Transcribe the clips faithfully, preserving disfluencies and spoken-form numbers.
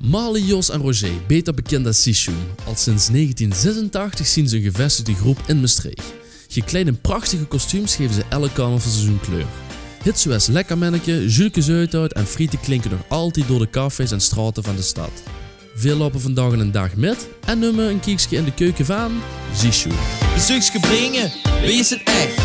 Marley, Jos en Roger, beter bekind es Sishoom. Al sinds negentien zesentachtig zien ze 'n gevestigde groep in Mestreech. Gekleid in prachtige kostuums geve ze elk carnavalsseizoen kleur. Hits zoewie Lekker Menneke, Julke Zuidhout en Friete klinke nog altied door de cafés en straote vaan de stad. Veer loupe vaandaog 'nen daag mèt en numme 'n kiekske in de keuke vaan Sishoom. Bezeukske bringe, wee is 't ech?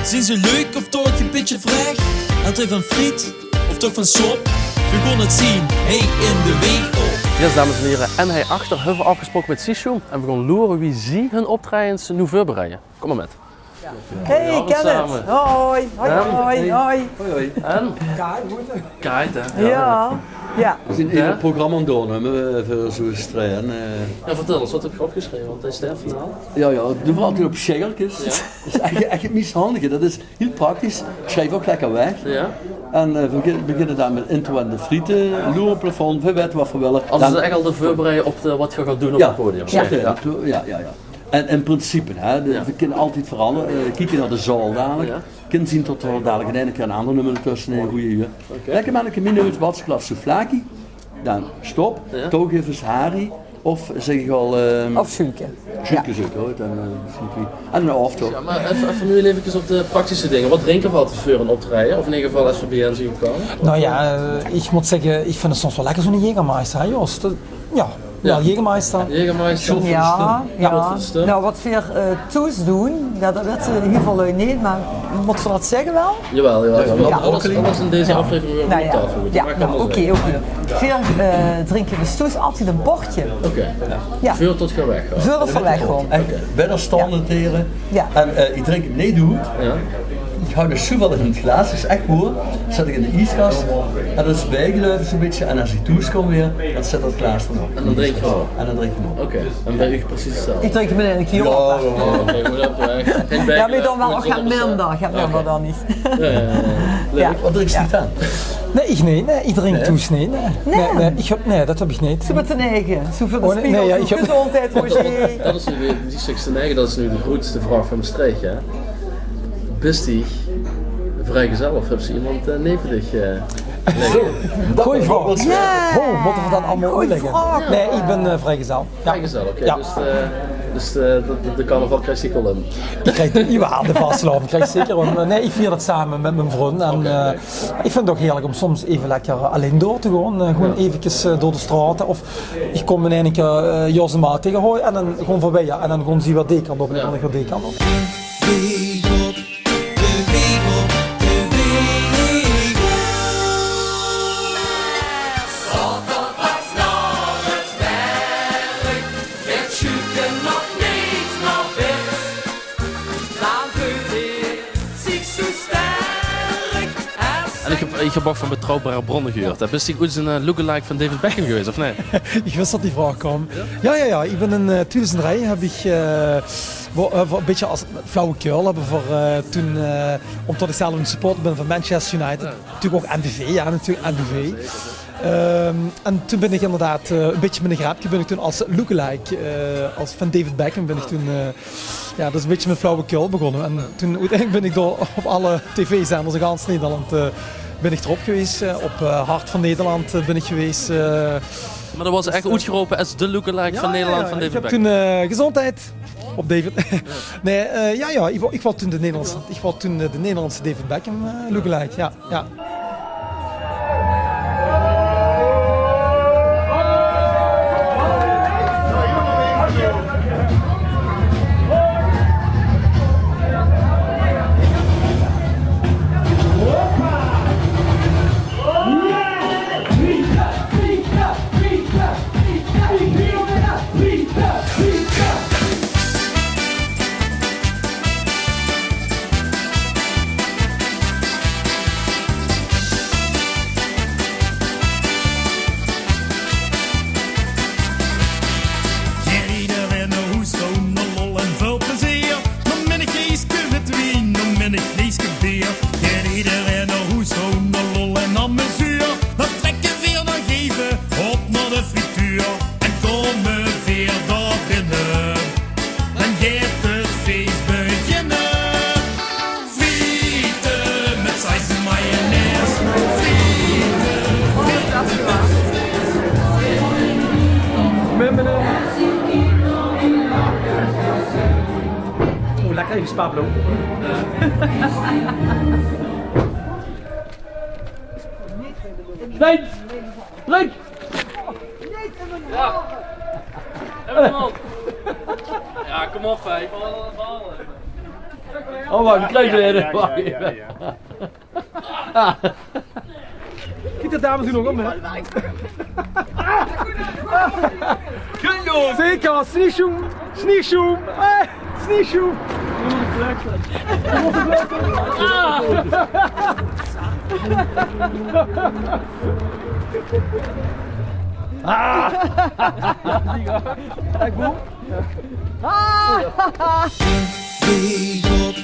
Zien ze leuk of toch e bitteke frech? Hawwe ze vaan friet of toch vaan sop? Veer goon 't zien, hei in de Weeg Op. Yes, dames en hiere, en hei achter höbbe veer aofgesproke mèt Sishoom en veer goon loere wie zie hun optraejes noe veurbereie. Kom mer mèt. Hei, Kenneth. Hoi, hoi, hoi, hoi. En? Kaart, hè? Jao, jao. Veer zien eve 't programma aon 't doornumme, eh, veur zoe streng, eh. Jao, vertèl ins, wat höbs te opgesjreve? Want heer steit vanaaf. Jao, jao, doen veer altied op sjeggelkes. Jao. Dat is ech, ech 't mies hendige. Dat is hiel praktisch. Sjrief ouch lekker weg. Jao. En, eh, veer beginne, beginne daan mèt intro en de friete, loer op 't plafond. Veer weite wat veer wèlle. Daan is 't ech al de veurbereiding op de, wat geer goot doen op 't podium. Jao, jao, jao. En in principe, hè, de, veer kinne altied verandere. Eh, kieke nao de zaol dalek. Jao. Kin zien tot 'r dalek in eine kier 'n aander nummer tösse in 'n gooj oor. Oké. Lekker Menneke, Minuut, Watsklaf, Soeflaki. Daan stop. Jao. Touwgevers, Harry. Of zègk iech al, ehm, of Sjuulke. Sjuulke, jao. Zoe, hoor. Daan, eh, zien veer... En 'nen aoftoch. Jao, meh eve, eve noe eve op de praktische dinger. Wat drinke veer altied veur 'n optraeje? Of in eder geval es veer bijein zien gekoume? Noe jao, eh, iech moot zègke, iech vin 't soms wel lekker zoe'n Jägermeister, hè, Jos? Dat, jao. Jao, Jägermeister. Jägermeister. Jao, jao. Noe, wat veer, eh, thoes doen, jao, dat weite hiel väöl lui neet, meh mote veer dat zègke wel? Jawel, jawel. Jao. Alles, alles in dees aoflevering weurt op taofel gegoejd. Jao, oké, oké. Veer, eh, drinke dus thoes altied e portje. Oké. Jao. Veur tot geer weggaot. Veur tot veer weggaon. Oké. Bij de stand hantere. Jao. En, eh, iech drink 'm neet oet. Jao. Iech hou dus zoeväöl in 't glaas, is ech good. Zèt iech in de ieskas. En dat is bijgeluif zoe'n bitteke. En es iech thoes kom weer, daan zèt iech 't glaas daan op. En daan drink iech 'm op. En daan drink iech 'm op. Oké. En bij uuch precies 'tzelfde? Iech drink 'm in eine kier op. Jao, jao, jao. Oké, good op de weg. Gein bijgeluif, meh daan wel ouch aon minder. Gein minder daan neet. Jao, jao, jao. Leuk. Wat drinks diech daan? Nein, iech neet. Nein, iech drink thoes neet. Nein. Nein, nein, iech höb, nein, dat höb iech neet. Zoe mèt z'n eige. Zoe veur de spiegel. Nein, jao, zoe iech höb gezondheid, Roger. Dat is noe weer, die zègks te neige, dat is noe de groetste vraog vaan Mestreech, hè? Bis diech vriegezel of höbs te emes, eh, neve diech, eh, ligke? Gooj vraog. Jao. Ho, mote veer dat allemaol oetlègke? Gooj vraog. Nein, iech bin, eh, vriegezel. Jao. Vriegezel, oké. Jao. Dus, eh, dus, eh, de, de, de carnaval kriegs te wel um. Iech krijg, jawel, de vastelaovend krijg iech zeker um. Nein, iech vier dat same mèt mien vrun. En, oké, eh, leuk. Iech vin 't ouch hierlek um soms eve lekker allein door te goon. Eh, gewoen evekes, eh, door de straote. Of iech kom in eine kier, eh, Jos en Maat tege, hoi, en daan goon veer weer. En daan goon zie weer dee kant op en daan goon iech weer dee kant op. De Weeg Op, de Weeg Op, de Weeg Op. Zaoterdags nao 't werk, geit Sjuulke nog neet nao bed. Daan veult 'r ziech zoe sterk es... En iech höb, iech höb ouch vaan betrouwbare bronne gehuurd. Bis diech oets 'ne, eh, lookalike vaan David Beckham gewees, of nein? Iech wis tot die vraog kaom. Jao? Jao, jao, jao. Iech bin in, eh, twiedoezend drei höb iech, eh, wo-, eh, e bitteke es flauwekul höbbe veer, eh, toen, eh, umtot iech zelf 'ne supporter bin vaan Manchester United. Jao. Natuurlek ouch M V V, jao, natuurlek M V V. Ehm, en toen bin iech inderdaod, eh, e bitteke mèt e grepke bin iech toen es lookalike, eh, es vaan David Beckham bin iech toen, eh, jao, dat is e bitteke mèt flauwekul begonne. En toen oeteindelek bin iech door op alle tv-zenders in gans Nederland, eh, bin iech d'rop gewees. Eh, op, eh, Hart van Nederland, eh, bin iech gewees, eh. Meh dat waor ech oetgerope es de lookalike vaan Nederland, vaan David Beckham. Jao, jao, jao. Iech höb toen, eh, gezondheid op David. Nein, eh, jao, jao, iech waor, iech waor toen de Nederlandse, iech waor toen, eh, de Nederlandse David Beckham, eh, lookalike, jao. Jao. Geit ederein nao hoes, doon de lol en väöl plezeer. Nao minne glaeske wit wien, nao minne glaeske beer. Geit ederein nao hoes, doon de lol en amezuur. Daan trèkke veer nog eve op nao de frituur. En koume veer dao binne, daan geit 't fees beginne. Friete mèt saus en mayonaise. Friete, friete, friete. Hey, is Pablo. Steeds! Druk! Ja. Helemaal. Ja, kom op, hè. Ik wil wel een bal hebben. Oh, wacht, ik krijg er een. Ja, ja, ja, ja. Kiek, de dames doen ook om, hè? Zeker, sneesjoem, sneesjoem, eh, sneesjoem. Ah. Ah. Beweeg op,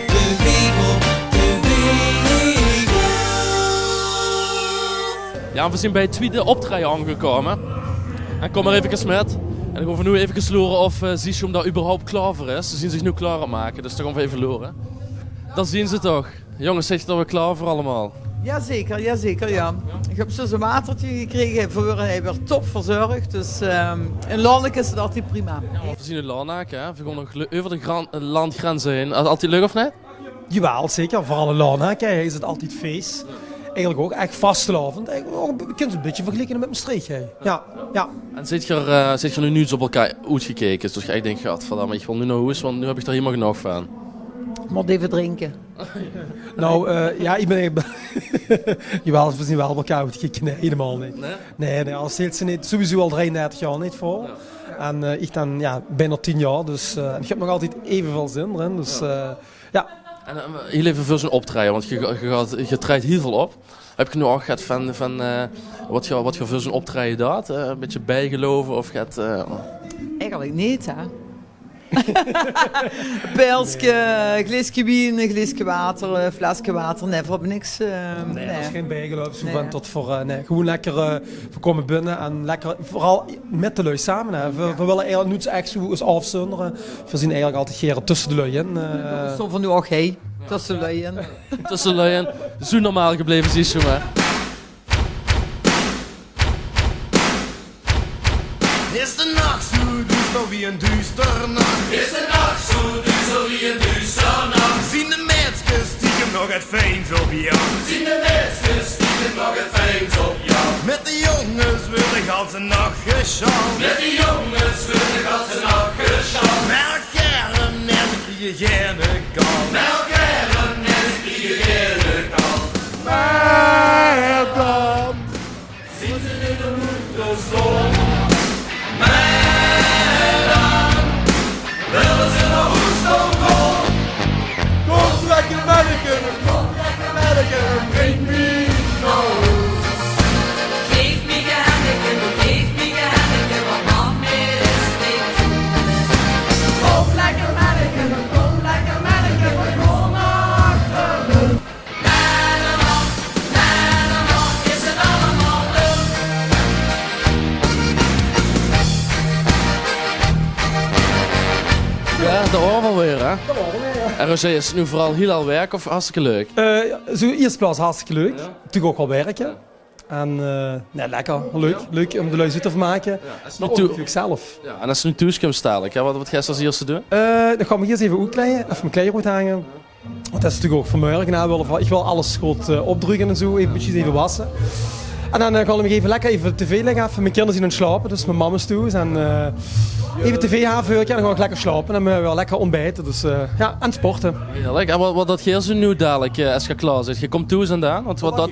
beweeg op, beweeg op. Ja, we zien bij het tweede optreden aangekomen. En kom maar even met. En dan gaan we nu even loeren of eh Ziesjoem daar überhaupt klaar voor is. Ze zien zich nu klaar aan het maken, dus dan gaan we even loeren. Dan zien ze toch. Jongens, zegt dat we klaar voor allemaal? Jazeker, jazeker, ja. Ik heb zo'n watertje gekregen, voor hij werd top verzorgd. Dus ehm, in Laneke is het altijd prima. Ja, want we zien in Laneke, hè. We gaan nog le- over de gran- eh, landgrenzen heen. Is altijd leuk of niet? Jawel, zeker. Vooral in Laneke, hè, is het altijd feest. Eigenlijk ook echt vastelaovend. Eigenlijk ook, je kunt het een beetje vergelijken met Maastricht, hè. Ja, ja. En zit je, eh, zit je nu niet op elkaar uitgekeken? Dus ik denk, gadverdamme, ik wil nu naar huis, want nu heb ik er helemaal genoeg van. Moet even drinken. Nou, eh, ja, ik ben, ik ben jawel, we zien wel elkaar uitgekeken. Nee, helemaal niet. Nee? Nee, nee, als heet ze niet, sowieso al drieëndertig jaar niet voor. Ja. En eh, ik dan, ja, bijna tien jaar, dus eh, en ik heb nog altijd evenveel zin erin. Dus eh, ja. En eh, heel even voor zo'n optreden, want je, je, gaat, je treedt heel veel op. Heb je nu ook gehad van, van eh, wat, je, wat je voor zo'n optreden doet? Eh, een beetje bijgeloven of gaat... eh, Eigenlijk niet, hè? Pilske, glaasje wien, glaasje water, eh, flesje water, nee, voor niks. Eh, Nee, dat is geen bijgeloof. Zo Nee. Van tot voor, eh, nee, gewoon lekker eh, we komen binnen en lekker, vooral met de lui samen. Hè. We, we willen eigenlijk niet echt zo eens afzonderen. We zien eigenlijk altijd geren tussen de lui in. Eh. Zo van nu ook, hey, tussen de lui in. Tussen de lui in. Zo normaal gebleven, zie je maar. Is de nacht zo duister wie een duister nacht? Is de nacht zo duister wie een duister nacht? Zien de meidskes stiekem nog het fijns op jou? Zien de meidskes stiekem nog het fijns op jou? Met de jongens wil ik als een nacht gesjouwd. Met de jongens wil ik als een nacht gesjouwd. Met elkaar en net kriegen geen kans. Met elkaar en net kriegen geen kans. Maar dan Zien ze nu de moed te stoon? Mer dan wille ze nog oes toe koom. Kom lekker melke, kom lekker melke, drink mien oes. Geef mie ge henneke, geef mie ge henneke, want mam is neet toes. Kom lekker melke, kom lekker melke, we gaon achter de Ja, dao waore v'r weer, hè? En Roger, is het nu vooral heel al werk of hartstikke leuk? Eh, zo eerst plaats hartstikke leuk. Ja. Natuurlijk ook wel werken. En eh, nee, lekker. Leuk. Leuk om de lui zoet te vermaken. Ja, is Maar ook natuurlijk zelf. Ja, en als ze nu thuis komen dadelijk, hè, wat, wat gaan ze als eerste doen? Eh, dan gaan we hier eens even oetkleien. Even mijn kleier goed hangen. Want dat is natuurlijk ook vanmorgen, hè, wel van, ik wil alles goed eh, opdrukken en zo, even, precies even wassen. En dan eh, gaan we nog even lekker even tv leggen. Even, mijn kinderen zien aan het slapen, dus mijn mama is thuis. En eh, even tv aanveuren en dan ga ik lekker slapen. En dan gaan we wel lekker ontbijten. Dus eh, ja, aan het sporten. Heerlijk. En wat, wat dat geer zo nu dadelijk, eh, als je klaar zit? Je komt thuis en dan? Want wat dat...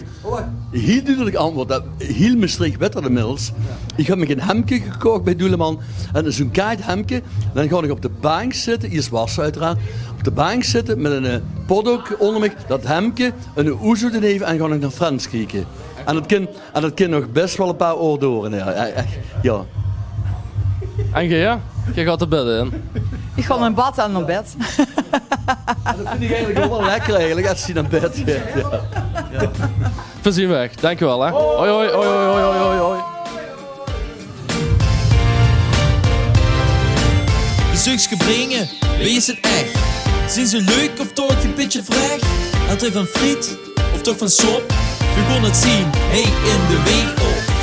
Heel duidelijk antwoord. Dat, heel Maastricht weet dat inmiddels. Ik heb me een hemdje gekocht bij Doeleman. En zo'n kaaid hemdje. Dan ga ik op de bank zitten. Eerst wassen uiteraard. Op de bank zitten met een eh, potdoek onder me, dat hemdje, een oezoe ernaeve en dan ga ik naar Friends kijken. En dat kan, en dat kan nog best wel een paar oor door. Ja, ja, echt, ja. En jij, ja? Jij gaat er bed in. Ik ga naar bad en naar bed. Dat vind ik eigenlijk ook wel lekker eigenlijk, als je naar bed gaat. Ja. Ja. We zien weg. Dankjewel, hè. Hoi, hoi, hoi, hoi, hoi, hoi, hoi. Bezoekske bringe, wie is het echt? Zien ze leuk of toch een beetje frech? Houdt hij van friet of toch van sop? We gaan het zien, hey, in de week op.